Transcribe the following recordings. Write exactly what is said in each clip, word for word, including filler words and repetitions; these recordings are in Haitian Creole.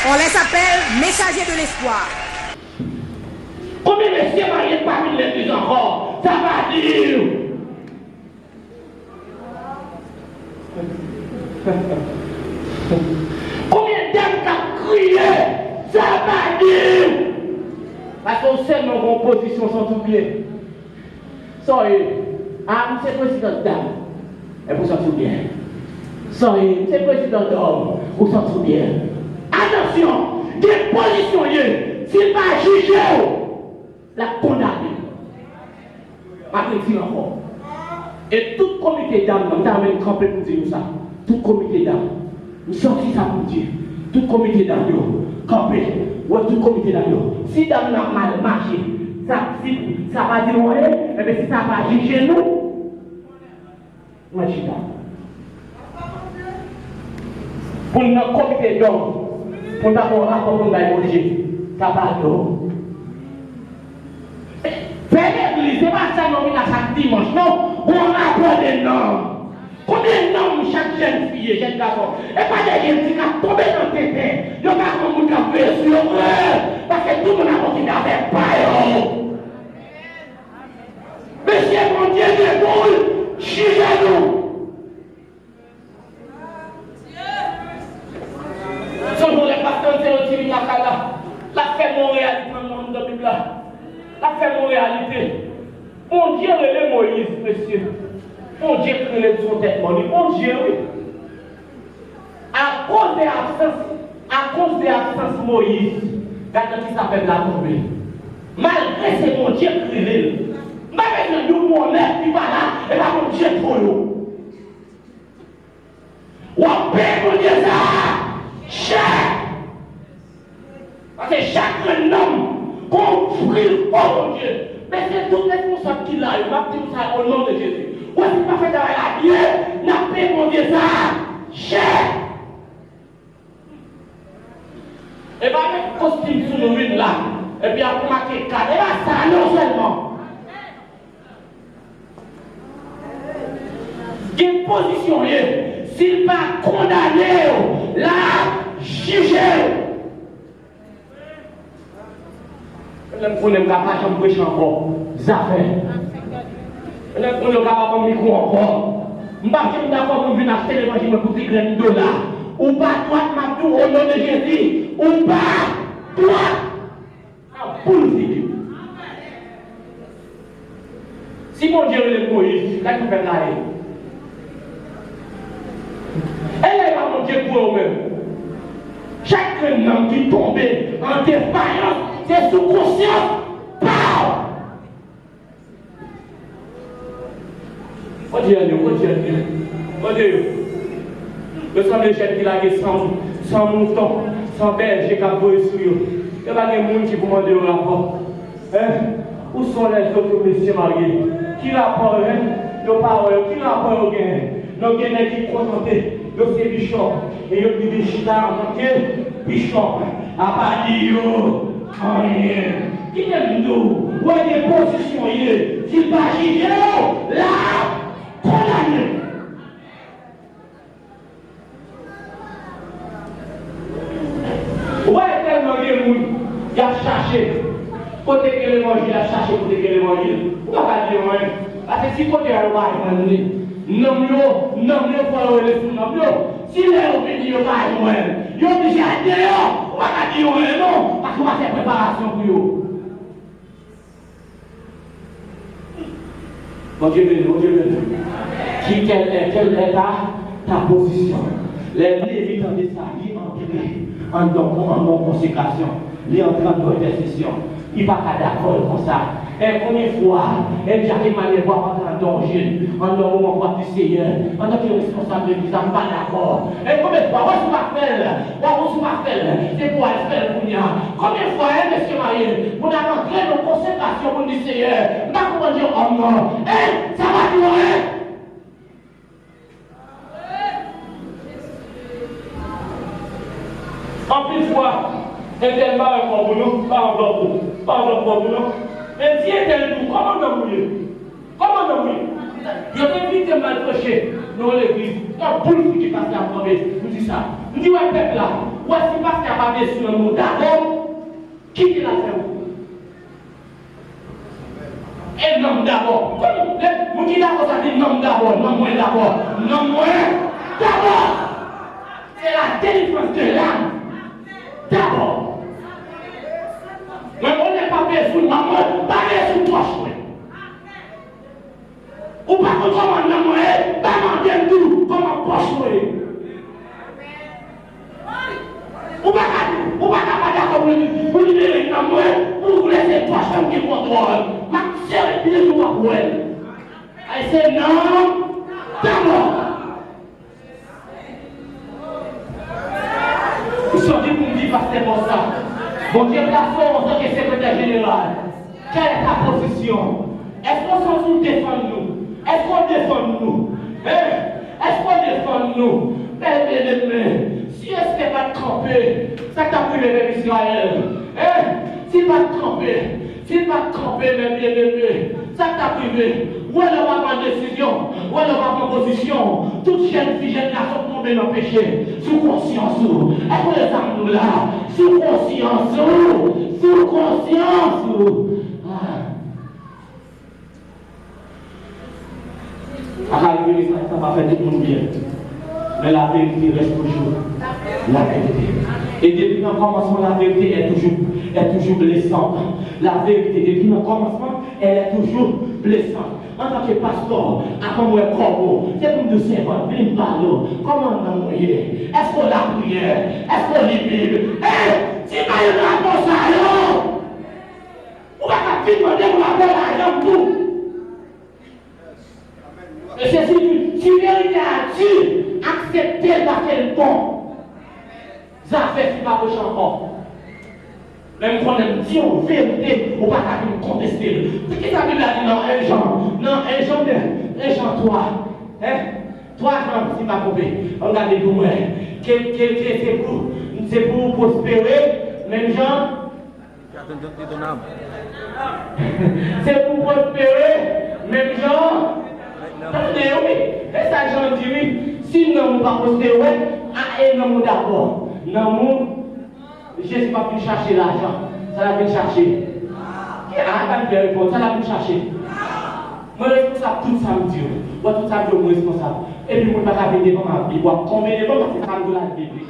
On les appelle messagers de l'espoir. Konbyen mesye marye k pa vin legliz ankò? Sa pa di w. Konbyen dam k ap kriye? Sa pa di w. Paske w sèlman gen yon pozisyon santi w byen. Sa w ye? A, m se prezidan dam. Epi w santi w byen. Sa w ye? M se prezidan dòm. Ou santi w byen. Atansyon! Gen pozisyon w ye. Si l pa jije w, l ap kondane w. M ap redi l ankò. E tout komite dam nan, m ta renmen n kanpe pou di nou sa. Tout komite dam. M santi sa pou m di. Tout komite dam yo, kanpe. Wè, tout komite dam yo. Si dam nan ap mal mache, sa, si sa pa di nou anyen, enben si sa pa jije nou, mwen chita. Pou n nan komite dam, pou n ta gen yon rapò pou n bay Bondye, sa pa dòm. Fè legliz, se pa sèlman vin la chak dimanch, non. Gon rapò de nanm. Konbyen nanm chak jèn fi ye, jèn gason? E pa de jèn fi k ap tonbe nan tenten. Yo pa gon moun k ap veye sou yo vre. Paske tout moun ap okipe afè pa yo. Mesye, Bondye gen pou l jije nou. Sonje w lè pastè Ancelotti vin lakay la, l ap fè nou yon reyalite nan, nan, nan Bib la. L ap fè nou yon reyalite. Bondye rele Moyiz, mesye. Bondye k rele l sou tèt mòn li. Bondye, wi. Akoz de absans, akoz de absans Moyiz, gad nan kisa pèp la tonbe. Malgre se Bondye k rele l. M pa bezwen di w pou yon nèg ki pa la, e pa Bondye k voye w. W ap peye Bondye sa chè. Paske chak grenn nanm gon pri l, o Bondye. Men se tout responsab ki la yo, m ap di nou sa o non de Jezi. Ou wè si n pa fè travay la byen, n ap peye Bondye sa chè. E pa met kostim sou nou vin la, epi apre make kat. E pa sa non sèlman. Gen pozisyon w ye, si l pa kondane w, l ap jije w. Lè m konnen m ka pa janm preche ankò, zafè. Lè m konnen yo ka pa ban m mikwo ankò, m p ap janm dakò pou m vin achte levanjil mwen pou ti grenn dola. Ou pa dwat, m ap di w o non de Jezi, ou pa dwat. Sa pou l figi w. Si Bondye rele Moyiz, sa ki fè la ye. E lè pa Bondye k voye w menm. Chak grenn nanm ki tonbe an defayans, se sou konsyans pa w. Kote yo ye? Kote yo ye? Kote yo? Yo sanble jèn ki lage san, san mouton, san bèje k ap voye sou yo. Yo pa gen moun ki pou mande yo rapò. Hein? Où sont les autres messieurs mariés? Ki rapò yo, hein? Yo pa wè yo. Ki rapò yo genyen? Non, gen nèg ki kontante. Yo se bichòp. E yo vin chita antanke bichòp. A pa di yo anyen. Kite m di w, wè gen pozisyon w ye, si l pa jije w, l ap kondane w. Ou pa wè tèlman gen moun y ap chache kote gen levanjil, y ap chache kote gen levanjil. Ou pa ka di yo anyen. Paske si kote a yo pa jwenn li, nanm yo, nanm yo fò yo rele sou nanm yo. Si lè yo vini yo pa jwenn, yo oblije al deyò. Ou pa ka di yo anyen non, paske ou pa fè preparasyon pou yo. Bondye beni, Bondye beni. Ki, quelle est, quelle est ta, ta position? Lè Levi tande sa, li antre anndan, anndan konsekrasyon. Li antre anndan entèsesyon. Li pa ka dakò konsa. E konbyen fwa, e Jack Emmanuel w ap antre anndan yon jèn, anndan yon moman w ap di, Seyè, antanke responsab legliz la, m pa dakò. E konbyen fwa, wè si w pa fè l, wè si w pa fè l, se pou w al fè l kounye a. Konbyen fwa, e mesye marye, pou n ap antre nan konsekrasyon pou n di, Seyè, m pa konprann jan òm nan. E, sa pa di w anyen. Anpil fwa, entèl pa wè kò pou nou, pa anvlòp ou, pa anvlòp kò pou nou. Men di entèl tou, kòman nanm ou ye? Kòman nanm ou ye? Yo te envite m al preche nan yon legliz, nan boul figi pastè a m kanpe, m di sa. M di, wè pèp la, Ou wè si pastè a pa bezwen nanm ou dabò, kite l ap fè wout. E nanm dabò. Kòm lè moun ki dabò sa di nanm dabò, nanm mwen dabò, nanm mwen dabò. Se la délivrance de l'âme dabò. Mwen konnen pa bezwen nanm mwen, pa bezwen pòch mwen. Ou pa konn kòman nanm mwen ye, pa mande m tou kòman pòch mwen ye. Ou pa ka, ou pa ka pa dakò pou li, pou libere nanm mwen, pou lese pòch mwen gen kontwòl. M ap sere pye sou w ap wè l. Ay se nanm dabò. Ou sòti pou m di pastè Bòs la. Bondye plase w antanke sekretè jeneral. Quelle est ta position? Èske w santi w defann nou? Èske w defann nou? Hein? Èske w defann nou? Bèl byeneme, si Estè pa t kanpe, sa k t ap rive pèp Izrayèl? Hein? Si l pa t kanpe, si l pa t kanpe, bèl byeneme, sa k t ap rive? Ou wè lè w pa pran desizyon, ou wè lè w pa pran pozisyon, tout jèn fi, jèn gason k tonbe nan peche, sou konsyans ou. Èske w lè sa m di w la? Sou konsyans ou, sou konsyans ou. Ah. Sa ka rive mesaj sa pa fè tout moun byen. Men laverite rès toujou laverite. E depi nan kòmansman, laverite est toujours, est toujours blessante. Laverite, depi nan kòmansman, elle est toujours blessante. Antanke pastè, avan m wè kòb ou, se pou m di w, sèvant, vin m pale w. Kòman nanm ou ye? Èske w lapriyè? Èske w li Bib? Ey! Ti bagay rapò sa yo! Ou pa ka vin mande m rapò lajan m tou. E se si, si verite a di, aksepte l paske l bon. Zafè fi pa pwoche ankò. Men m konnen m di yon verite, ou pa ka vin konteste l. Se ki sa Bib la di nan en Jan, nan en Jan de, en Jan twa, hein? Twa Jan, si m pa twonpe. Ann gade pou mwen. Ke, ke, ke se pou, se pou pwospere, menm jan. Se pou pwospere, menm jan. Tande, wi. E sa Jan di, wi. Si nanm ou pa pwospere, a, e nanm ou dabò. Nanm ou, Jezi p ap vin chache lajan. Sa l ap vin chache? Ki a, pa vin fè repons. Sa l ap vin chache? Mwen responsab tout sa m di yo. Wè tout sa m di yo, mwen responsab. Epi moun pa ka vin devan m ap di, w ap tonbe devan m, paske sa m di w la, l depi.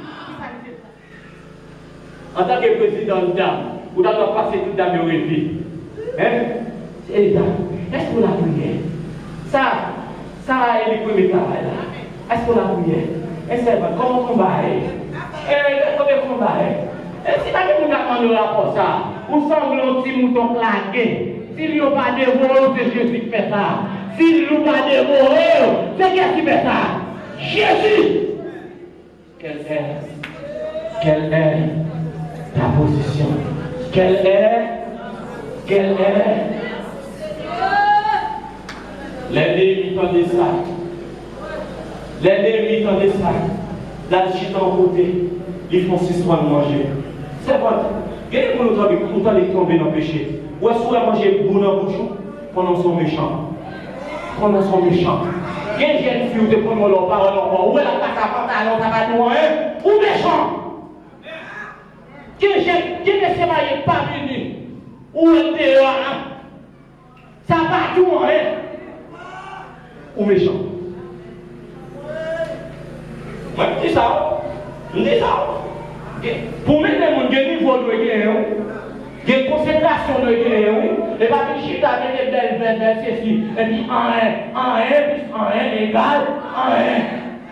Antanke prezidan dam, ou ta dwe pase tout dam yo reve. Hein? E dam, èske w lapriyè? Sa, sa e li premye travay la. Èske w lapriyè? E sèvant, kòman konba a ye? E, kote konba a ye? E si pa gen moun k ap mande w rapò sa, ou sanble yon ti mouton k lage. Si l yo pa devore w, se Jezi k fè sa. Si l ou pa devore w, se kiyès ki fè sa? Jezi! Quelle est, quelle est ta position? Quelle est, quelle est? Lè Neemi tande sa, lè Neemi tande sa, l al chita yon kote, li fè yon sispann manje. Sèvant, gen de moun ou tande, ou tande k tonbe nan peche. Ou wè si w wè manje gou nan bouch ou, konnen w se yon mechan. Konnen w se yon mechan. Gen jèn fi ou te konnen w lè w pa wè l ankò. Ou wè l ap pase a pantalon, sa pa di w anyen. Ou mechan. Gen jèn, gen mesye marye k pa vini. Ou wè l deyò a. Sa pa di w anyen. Ou mechan. Mwen, m di sa, wi. M di sa, wi. Gen, pou mete moun, gen nivo w dwe genyen, wi. Gen konsantrasyon w dwe genyen, wi. E pa vin chita, mete bèl vèb, bèl sesi. Epi anyen, anyen plis anyen egal anyen.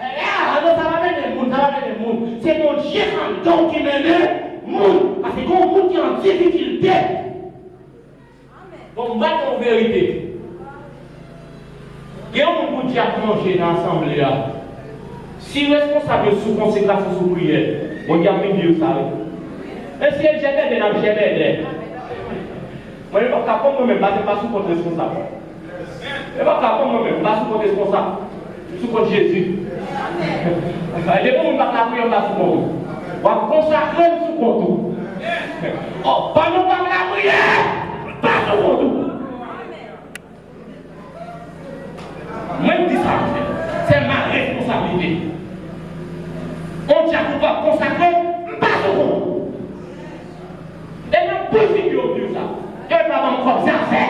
E, a, non, sa pa mennen moun, sa pa mennen moun. Se Bondye anndan w ki mennen moun. Paske gen yon moun ki an difikilte. Bon, m ba nou yon verite. Gen yon moun pou dyab manje nan asanble a. Si responsab yo sou konsekrasyon, sou priyè, Bondye ap vin di yo sa, wi. Men si e jèbèdè, n ap jèbèdè. Mwen, yo p ap ka pran mwen menm, paske m pa sou kont responsab. Yo p ap ka pran mwen menm, m pa sou kont responsab. Sou kont Jezi. Depi moun pa ka priye, m pa sou kont ou. W ap konsakre m sou kont ou. O, pandan w pa ka priye, m pa sou kont ou. Mwen m di sa, se ma responsabilité. On dyab ou pa konsakre, m Pou figi w di w sa. E pa ban m kòb, zafè.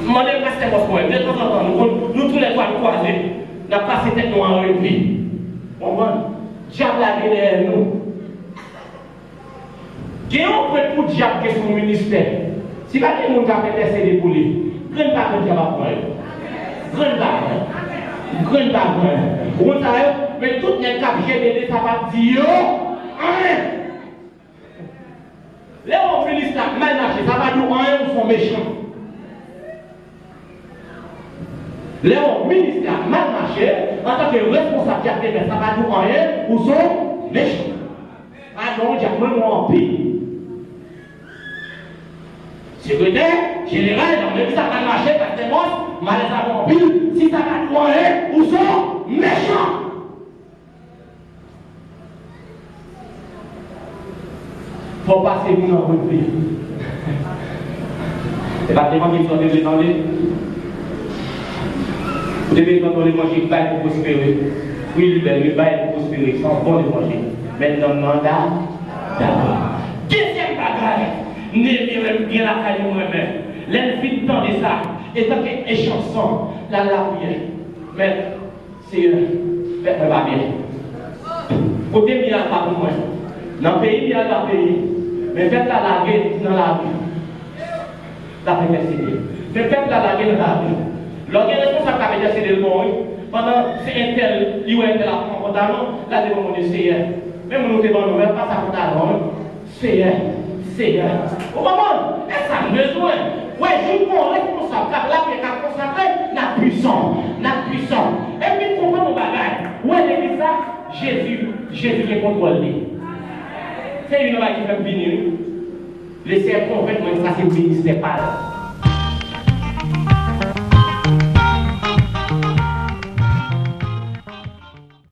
M mande pastè Bòs mwen, detanzantan, nou konn, nou toulètwa nou kwaze, n ap pase tèt nou an revi. Konprann? Dyab la gen dèyè nou. Gen yon pwen pou dyab gen sou ministè. Si pa gen moun k ap entèsede pou li, grenn pa grenn dyab ap pran yo. Grenn pa grenn. Grenn pa grenn. Ou konn sa yo? Men tout nèg k ap jede de sa p ap di yo anyen. Lè yon ministè ap mal mache, sa pa di w anyen, ou se yon mechan. Lè yon ministè ap mal mache, antanke responsab dyab te fè, sa pa di w anyen, ou se yon mechan. Padon, dyab mwen nou anpil. Sekretè jeneral, nan legliz ap mal mache, pastè Bòs, malèz la bon anpil, si sa pa di w anyen, ou se yon mechan. Fò w pase moun an regle. E pa te manke sa w te vle tande. Ou te vle tande yon levanjil ki bay pou pwospere. Wi, li bèl, li bay pou pwospere. Se yon bon levanjil. Men nanm nan da, dakò. Dezyèm bagay, Neyemi renmen gen lakay li, mwen renmen. Lè l fin tande sa, etanke echanson, l al lapriyè. Men Seyè, pèp mwen pa byen. Kote m ye a pa pou mwen. Nan peyi m ye a pa peyi m. Men pèp la lage nan lari. L ap entèsede. Men pèp la lage nan lari. Lè w gen responsab k ap entèsede l bon, wi. Pandan se entèl, li wè entèl ap pran pantalon, l al devan Bondye, Seyè, men moun ou te ban nou, men pa sa pantalon, wi. Seyè, Seyè. Ou konprann? E sa n bezwen. Wè, jou n gon responsab k ap lapriyè, k ap konsakre, n ap pwisan. N ap pwisan. Epi konprann yon bagay. Wè legliz la, Jezi, Jezi gen kontwòl li. Se youn nan bagay ki fè m vini, wi. Leseyè konvenk mwen sa se ministè pa l.